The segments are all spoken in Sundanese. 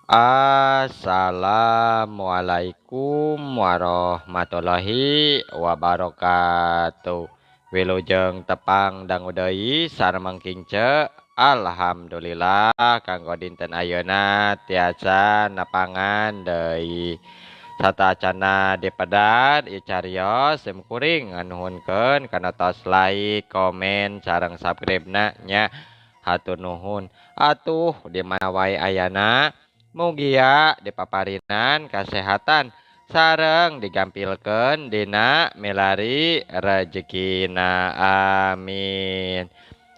Assalamualaikum warahmatullahi wabarakatuh. Wilujeng tepang dangu deui sareng Kingce. Alhamdulillah kanggo dinten ayeuna tiasa nepangan deui. Satacana dipedar ieu carios sim kuring nganuhunkeun kana tos like, komen, sareng subscribe-na nya. Hatur nuhun. Atuh di mana wae ayana mugia dipaparinan kasehatan sareng digampilkeun dina milari rejekina, amin.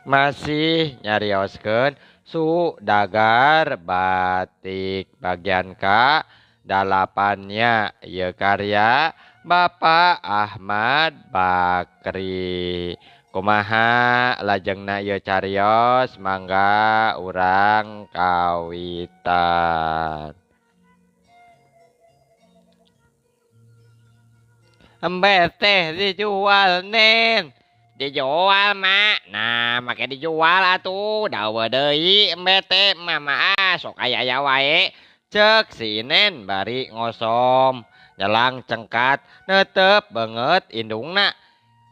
Masih nyarioskeun Sudagar Batik bagian ka dalapannya ieu karya Bapak Ahmad Bakri. Kumaha lajengna ieu carios, mangga urang kawitan. Embe teh dijual nen. Dijual mak. Nah make dijual atuh dawa deui embe teh mama ah sok aya-aya wae. Cek si Inen bari ngosom nyelang cengkat netep banget indungna.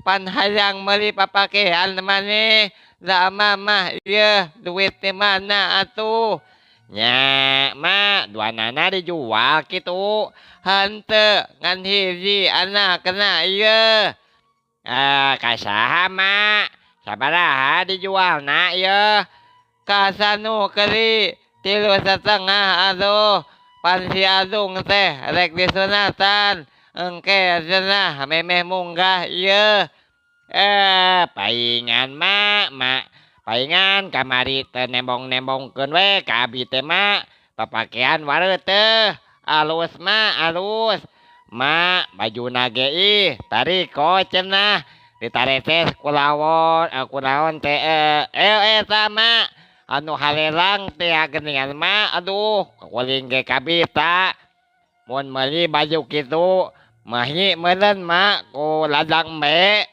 Pan hayang meuli papakean maneh da mama ieu duit teh mana atuh. Nya mak duanana dijual kitu. Henteu ngan hiji anakna ieu. Ah ka saha mak? Sabaraha dijualna ieu? Ka Sanukri 3,5 atuh. Pan si Adung teh rek disunatan. Engke cenah memeh munggah ieu. Paingan mak, mak. Paingan kamari teu nembong-nembongkeun we ka abi teh mak. Papakean wareut teh. Alus mak, alus. Mak bajuna ge ih tariko cenah. Ditaretes kulawon, kunaon teh eta mak. Anu halerang teh geuningan mak. Aduh, kuring ge kabita. Mun meuli baju kitu mahi meureun mak ku ladang embe.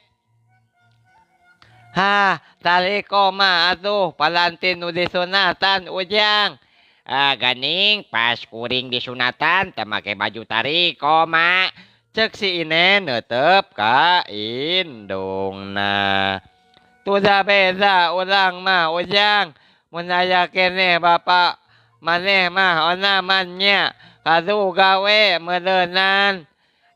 Hah, tariko mah atuh palantin nu disunatan Ujang. Ah, ganing pas kuring disunatan teh make baju tariko mak. Cek si Inen neuteup ka indungna. Tuh beda urang mah Ujang. Mun aya keneh bapak maneh mah onaman nya. Kadu gawe meureunan.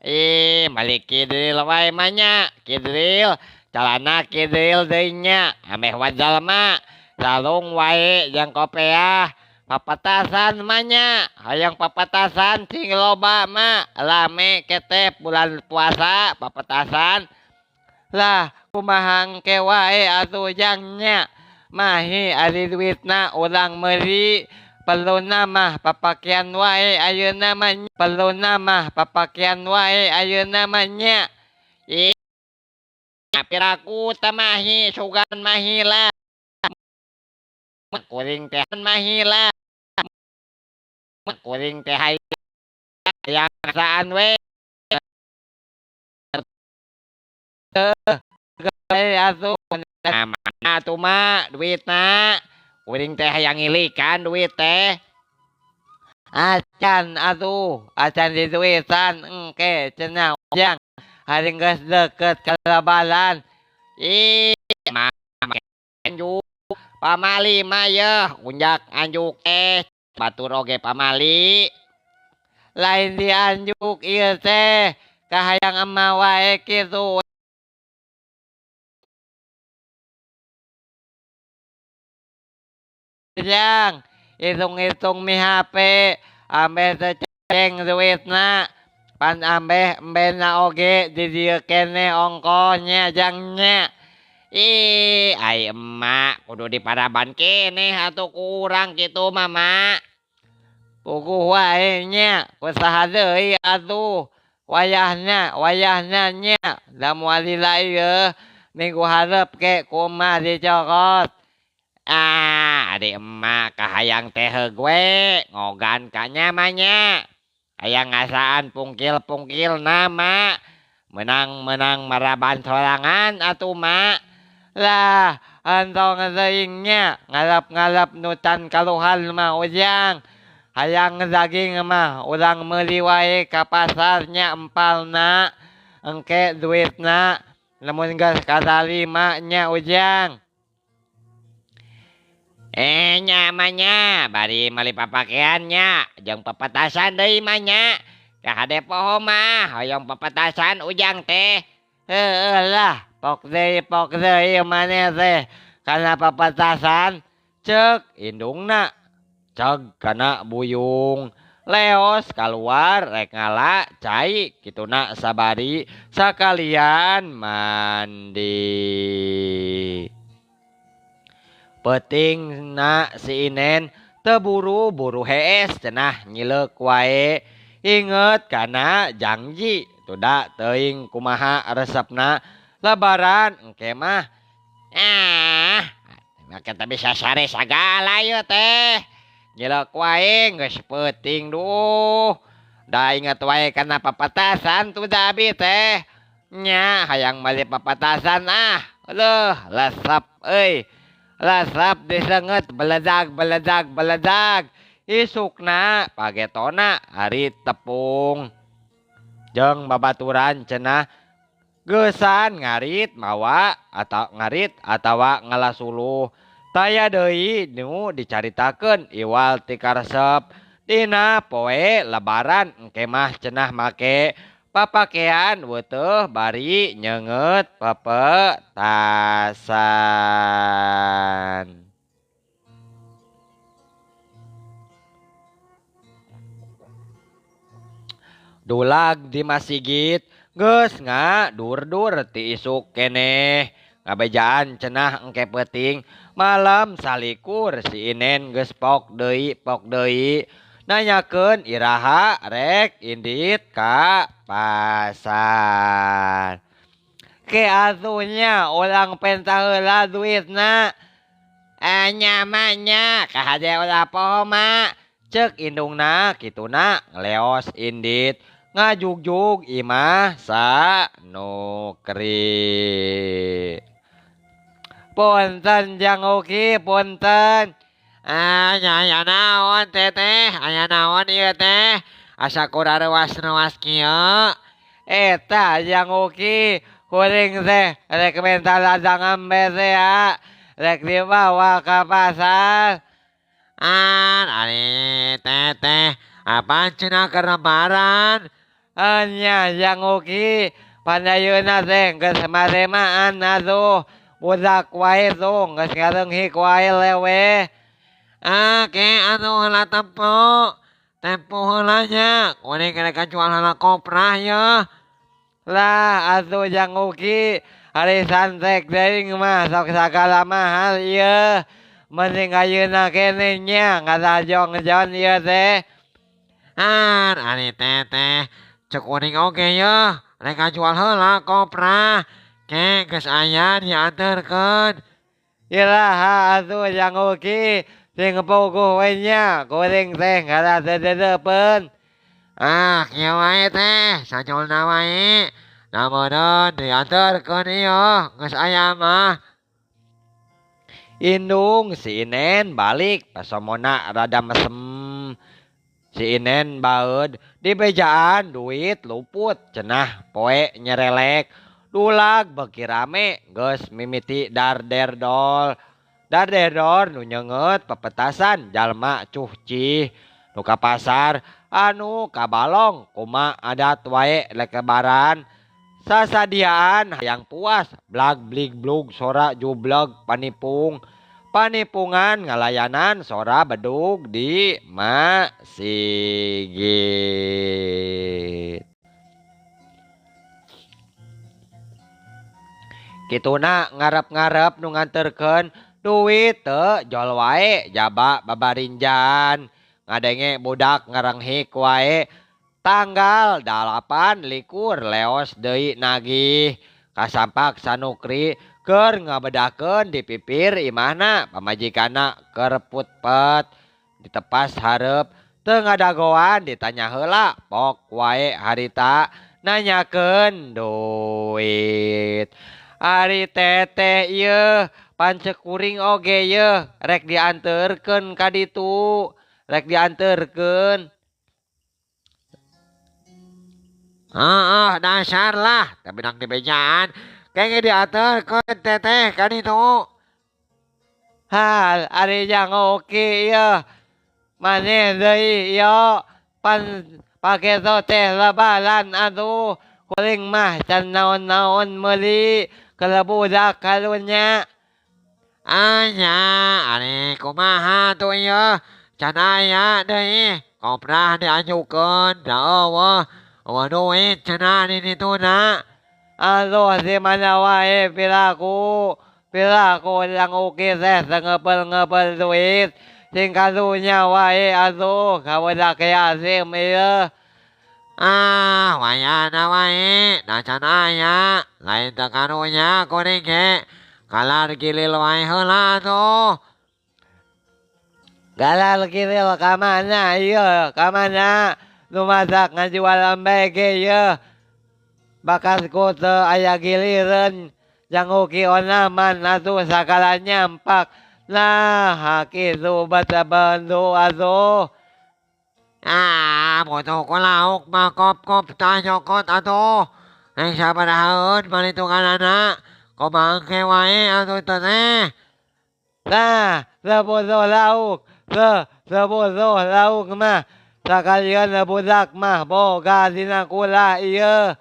Ih, balik kidril wae mah nya. Kidril, calana kidril deui nya. Ameh wadal mah sarung wae jeung kopeah. Papatasan mah nya. Hayang papatasan cing loba mah. Rame ketep bulan puasa papatasan. Lah, kumaha engke wae atuh jang nya. Mahi ari duitna urang meuli. Perluna mah papakean wae ayeuna mah nya. Perluna mah papakean wae ayeuna mah nya. Ih, piraku teh mahi sugan mahi lah. Kuring teh mahi lah. Kuring teh hayang ngasaan we. Atuh mana atuh mak duitna. Kuring teh hayang ngilikan duit teh. Acan atuh, acan diduitan engke cenah Ujang. Hari geus deukeut ka lebaran. Ih, mah anjuk pamali mah yeuh, unjak anjuk teh batur oge pamali. Lain dianjuk ieu teh, kahayang emak wae kitu. Jang, hitung-hitung mi HP, ambeh teu ceng duitna, pan ambeh embena oge di dieu keneh ongkohnya jang nya. Ih, ai emak kudu diparaban keneh atuh ku urang kitu mah mak. Puguh wae nya, ku saha deui atuh. Wayahna, wayahna nya, da moal lila ieu minggu hareup ke ku emak dicokot. Ah, adik emak kahayang teh heug we, ngogan ka nya mah nya. Hayang ngasaan pungkil-pungkil na mak. Menang-menang maraban sorangan atuh mak. Lah, entong teuing nya, ngalap-ngalap nu can kaluhan mah Ujang. Hayang daging mah urang meuli wae ka pasar nya empalna engke duitna lamun geus katarima nya Ujang. Nya mah nya bari meuli papakean nya jeung pepetasan deui mah nya. Kahade poho mah hoyong pepetasan Ujang teh. Heueuh lah pok deui maneh teh kana pepetasan ceuk indungna. Ceg kana buyung leos kaluar rek ngala cai kituna sabari sakalian mandi. Peutingna si Inen teu buru-buru hees cenah nyileuk wae. Inget kana jangji tuda teuing kumaha resepna lebaran engke mah. Ah, make teh bisa sare sagala ieu teh. Nyileuk wae geus peuting duh. Da inget wae kana papatasan tuda abi teh. Nya hayang meuli papatasan ah. Leuh lesep euy. Lesep diseungeut beledag beledag beledag. Isukna pagetona ari tepung jeung babaturan cenah geusan ngarit mawa atau ngarit atawa ngalasuluh. Taya deui nu dicaritakeun iwal ti karesep dina poe lebaran engke mah cenah make papakean weteuh bari nyeungeut pepetasan. Dulag di masigit geus ngadur-dur ti isuk keneh. Ngabejaan cenah engke peuting malam salikur si Inen geus pok deui nanyakeun iraha rek indit ka pasar. Ke atuh nya urang penta heula duitna. Nya mah nya kahade ulah poho mah. Ceuk indungna kituna ngeleos indit ngajugjug imah sanukri. Punten Jang Uki, punten. Aya naon teteh, aya naon ieu teh? Asa kurareuwas-reuwas kieu. Eta Jang Uki, kuring teh rek minta ladang embe teh ya. Rek dibawa ka pasar. An ari teteh, apaan cenah keur lebaran? Nya Jang Uki, pandayeuna teh geus maremaan atuh. Budak wae tuh geus ngareunghik wae lewe. Ke atuh heula tempo. Tempo heula nya, kuring rek kajual heula koprah yeuh. Lah atuh Jang Uki, ari santek teuing mah sok sagala mahal ieu. Mending ayeuna keneh nya ngarajongjon ieu teh. An ari teteh, ceuk kuring oge yeuh, rek kajual heula koprah. Ke geus aya dianterkeun. Iraha atuh Jang Uki, sing puguh we nya, kuring teh ngarasa dedeupeun. Ah, kieu wae teh, sajolna wae. Namun dianterkeun ieu, geus aya mah. Indung si Inen balik pasomona rada mesem. Si Inen baeud dibejaan duit luput cenah poe nyerelek. Dulag beuki rame geus mimiti darderdol. Darderdor nu nyeungeut pepetasan jalma cuhcih nu ka pasar anu kabalong kuma adat wae lekebaran. Sasadiaan hayang puas blag blig blug sora jubleg panipung. Panipungan ngalayanan sora bedug di masigit. Kituna ngarep-ngarep nu nganterkeun duit teu jol wae jaba babarinjan. Ngadenge budak ngarenghik wae. Tanggal 8 likur leos deui nagih. Kasampak sanukri keur ngabedakeun di pipir imahna pamajikanna keur putpet ditepas hareup teu ngadagoan ditanya heula pok wae harita nanyakeun duit. Ari teteh ieu pancek kuring oge yeuh rek dianterkeun ka ditu. Rek dianterkeun. Heeh, dasar lah, teu menang dibejaan. Kenging dianterkeun teteh ka ditu. Hal ari jang oki ieu. Maneh deui ieu pan paketo teh lebaran atuh. Kuring mah can naon-naon meuli kelebudak karunya. Anya, ari kumaha tuh ieu? Can aya deui koprah dianjukeun da eueuh. Eueuh duit cenah di dituna. Aduh di mana wae piraku. Piraku jang oki teh teu ngepel-ngepel duit. Sing karunya wae atuh kabudak yatim ieu. Ah, wayana wae, da can aya, lain teu karunya kuring ge. Kalar gilil wae heula atuh. Galar gilil ka mana ieu? Ka mana? Nu masak ngajual embe ge ieu. Bakasku teu aya gilireun. Jang uki onaman atuh sakala nyampak. Nah, kitu bata bendu atuh. Ah, butuh ku lauk mah kop-kop tah nyokot atuh. Rek sabarahaeun palitunganana. Kumaha engke wae atuh teh. Nah, teu butuh lauk. Teu butuh lauk mah. Sakalian budak mah boga dina kula ieu.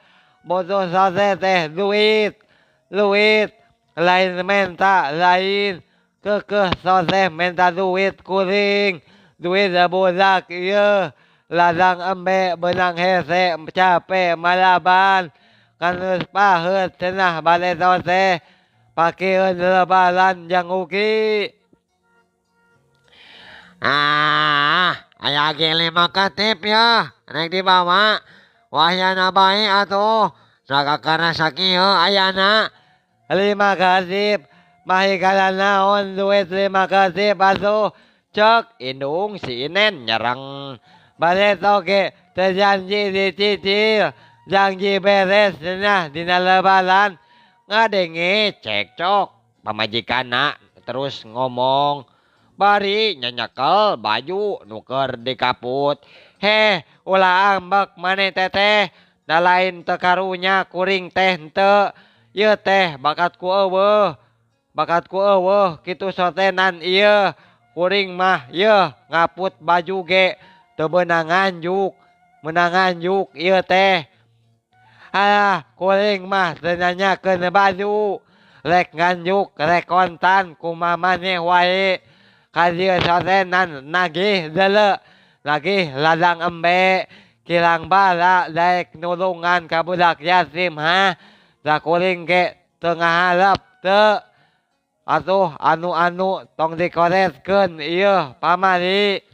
Butuh sate teh duit. Duit lain menta lain. Keukeuh sate menta duit kuring. Duit budak ieu. Ladang embe beunang hese capek malaban. Kan geus paheut cenah bade teh. Pakeun lebaran jang uki. Ah, aya ge 5 ketip ya. Rek dibawa. Wahyana bae atuh. Sakakara sakieu ayana. 5 ketip. Mahi kana naon duit 5 ketip atuh. Cek indung si Inen nyerang. Bade toge teu janji dicicil. Janji beres cenah dina lebaran. Ngadenge cekcok pamajikanna terus ngomong. Bari nyenyekel baju nu keur dikaput. Heh, ulah ambek maneh teteh. Da lain teu karunya kuring teh henteu. Ieu teh bakat ku eueuh. Bakat ku eueuh kitu sotenan ieu. Kuring mah ieu ngaput baju ge teu beunang nganjuk. Meunang nganjuk ieu teh. Alah, kuring mah teu nanyakeun baju. Rek nganjuk rek kontan kumaha maneh wae. Ka dieu sotenan nagih deuleu. Nagih ladang embe. Kirang bala daek nulungan ka budak yatim ha. Da kuring ge teu ngaharep teu. Atuh anu-anu tong dikoretkeun ieu pamari.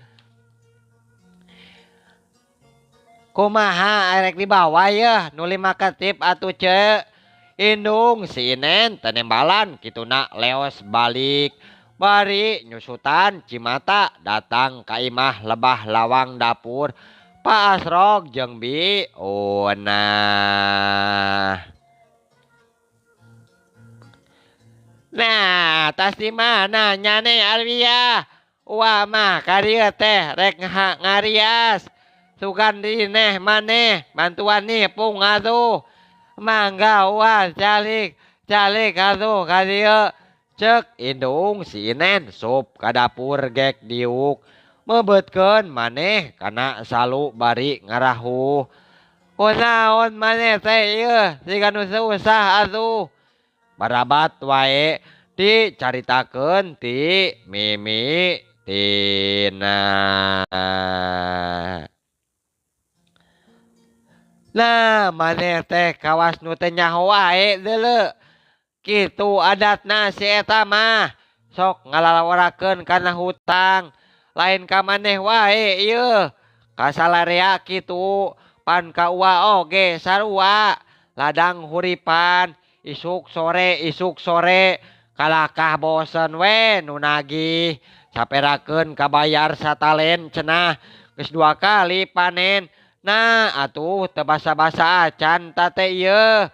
Kumaha arek dibawa yeuh nu 5 ketip atuh ce. Indung si Inen tenembalan kituna leos balik. Bari nyusutan cimata datang ka imah lebah lawang dapur. Pak Asrok jeung Bi Unah. Nah, tas di mana nyane Alwiyah? Wah mah karieu teh rek ngarias. Sugan di neh maneh bantuan nih pung atuh. Mangga wah calik calik atuh karieu. Cek indung si Inen sup ka dapur gek diuk. Mebetkeun maneh kana salu bari ngarahuh. Kunaon maneh teh ieu siga nu susah atuh. Barabat wae dicaritakeun ti Mimi Tina. Nah, maneh teh kawas nu teu nyaho wae deuleu. Kitu adatna si eta mah. Sok ngalalaworakeun kana hutang. Lain ka maneh wae ieu. Kasalarea kitu pan ka ua oge sarua. Ladang huripan isuk sore kalakah bosen we nu nagih. Saperakeun kabayar satalen cenah. Geus 2 kali panen. Nah, atuh teu basa-basa acan ta teh ieu.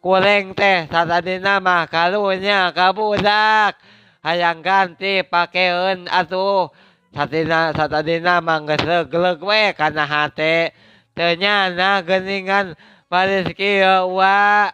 Kureng teh satadina mah karunya ka budak. Hayang ganti pakeun atuh. Satina satadina mah geus reugleug we kana hate. Teu nyana geuningan baris kieu wa.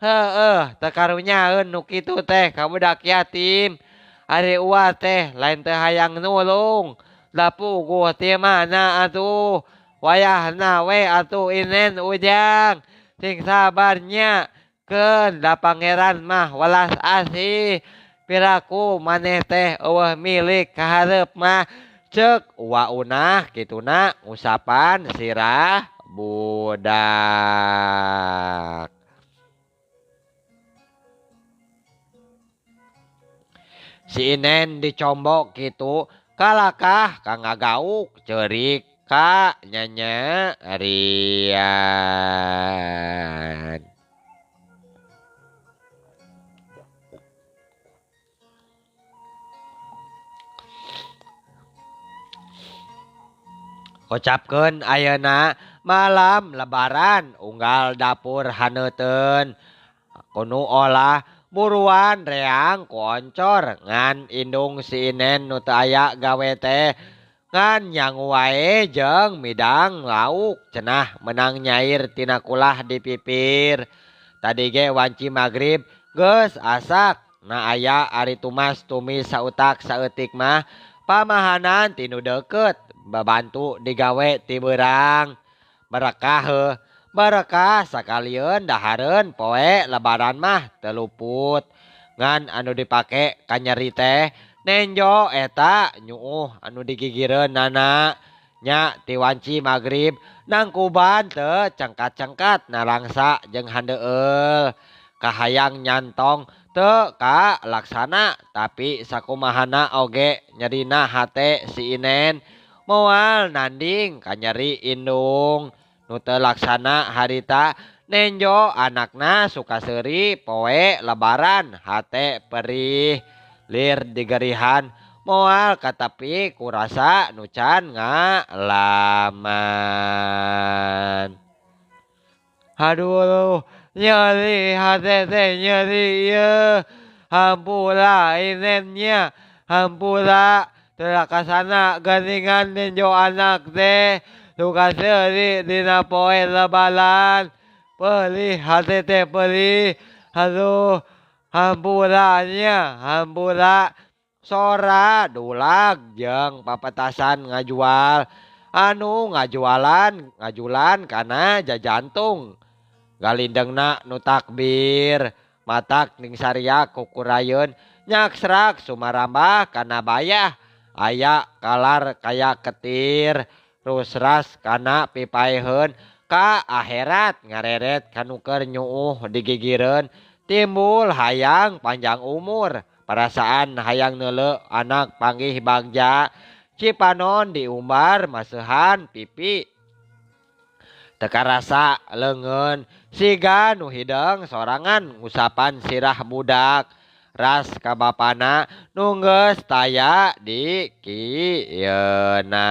Heueuh teu karunyaeun nu kitu teh ka budak yatim. Ari uwa teh lain teu hayang nulung. Da puguh ti mana atuh. Wayahna we atuh inen ujang. Sing sabar nya. Keun da pangeran mah welas asih. Piraku maneh teh eueuh milik kahareup mah. Ceuk uwa unah kituna ngusapan sirah budak. Si Inen dicombok kitu kalakah ka ngagauk ceurik ka nyanyerian. Kocapkeun ayeuna malam lebaran unggal dapur haneuteun. Kunu olah buruan reang ku oncor ngan indung si Inen nu teu aya gawe teh ngan nyangu wae jeung midang lauk cenah menang nyair tina kulah di pipir. Tadi ge wanci magrib geus asak na aya ari tumas tumis sautak saeutik mah pamahanan tinu deukeut babantu digawe ti beurang. Berekah heuh, berekah sakalieun dahareun poe lebaran mah teu luput. Ngan anu dipake kanyeri teh nenjo eta nyuuh anu digigireun nana. Nya ti wanci magrib nangkuban teu cengkat-cengkat narangsa jeung handeueul. Kahayang nyantong teu ka laksana tapi sakumahana oge nyerina hate si Inen. Moal nanding kanyeri indung nu teu laksana harita nenjo anakna suka seuri poe lebaran hate perih lir digerihan moal katapi kurasa nu can ngalaman. Aduh nyeri hate teh nyeri ieu hampura Inennya hampura. Teu kasana geuningan nenjo anak teh suka seuri dina poe lebaran. Perih hate teh perih. Aduh hampura nya hampura. Sora dulag jeung papetasan ngajual. Anu ngajualan ngajulan kana jajantung. Galindengna nu takbir matak ning saria kukurayeun nyaksrak sumarambah kana bayah. Aya kalar kaya ketir rusras kana pipaeheun ka akhirat ngareret kanu keur nyuuh digigireun timbul hayang panjang umur perasaan hayang neuleu anak panggih bagja cipanon diumbar maseuhan pipi teu karasa leungeun siga nu hideung sorangan ngusapan sirah budak. Ras ka bapana nu geus taya di kieuna.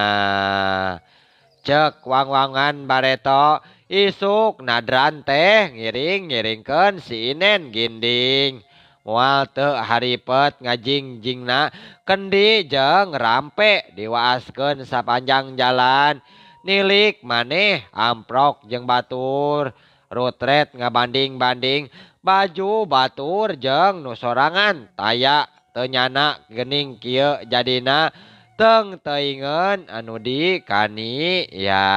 Ceuk wang-wangan bareto isuk nadran teh ngiring-ngiringkeun si Inen ginding. Moal teu haripet ngajingjingna kendi jeung rampe diwaaskeun sapanjang jalan. Nilik maneh amprok jeung batur. Rutret ngabanding-banding baju batur jeung nu sorangan taya teu nyana geuning kieu jadina teung teuingeun anu di kaniaya.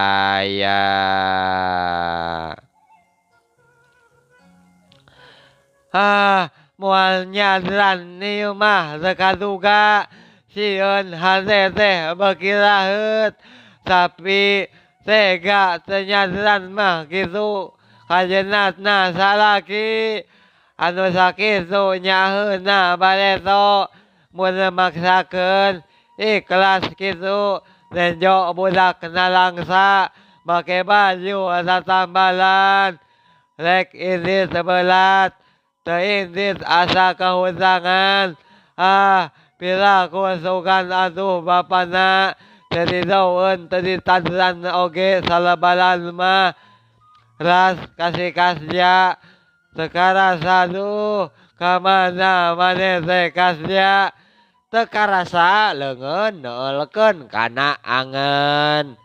Ah, moal nyadran ieu mah teu kaduga sieun hate teh beuki raheut tapi tega teu nyadran mah kitu. Kajenatna salaki anu sakitu nyaheuna bareto mun maksakeun ikhlas kitu nenjo budak nalangsa make baju satambalan rek indit sebelat teu indit asa kahutangan. Ah piraku sugan atuh bapana teu didaueun teu ditadran oge salebaran mah. Ras kasih kasnya sekarang satu kamana maneh teh kasnya Teu karasa leungeun neulkeun kana angen.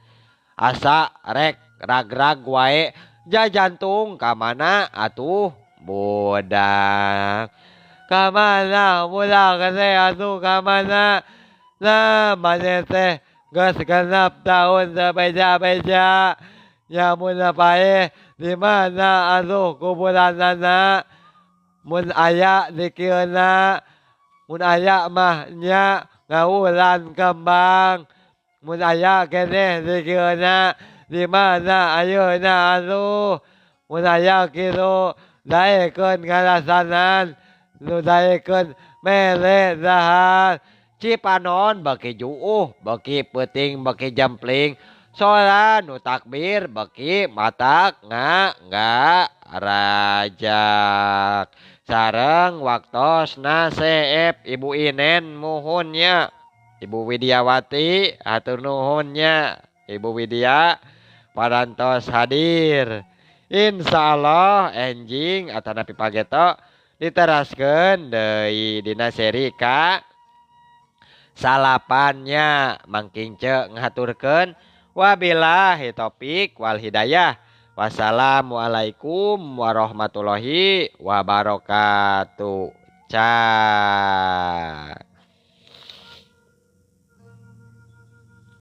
Asa rek ragrag wae jajantung ka mana atuh budak. Ka mana budak teh atuh ka mana? Nah maneh teh geus 6 tahun teu beja-beja. Nya mun paeh di mana atuh kuburanana? Mun aya dikieuna, mun aya mah nya ngawulan kembang. Mun aya keneh dikieuna di mana ayeuna atuh? Mun aya kitu daekeun ngalasanan nu daekeun mere dahar. Cipanon beuki juuh beuki peuting beuki jempling sora nu takbir beuki matak ngarajak. Sareng waktosna seep Ibu Inen muhun nya. Ibu Widiawati hatur nuhun nya. Ibu Widya parantos hadir. Insyaallah enjing atanapi pageto diteraskeun deui dina seri ka salapannya. Mangking ce ngahaturkeun wabillahi taufik wal hidayah. Wassalamualaikum warahmatullahi wabarakatuh. Cak.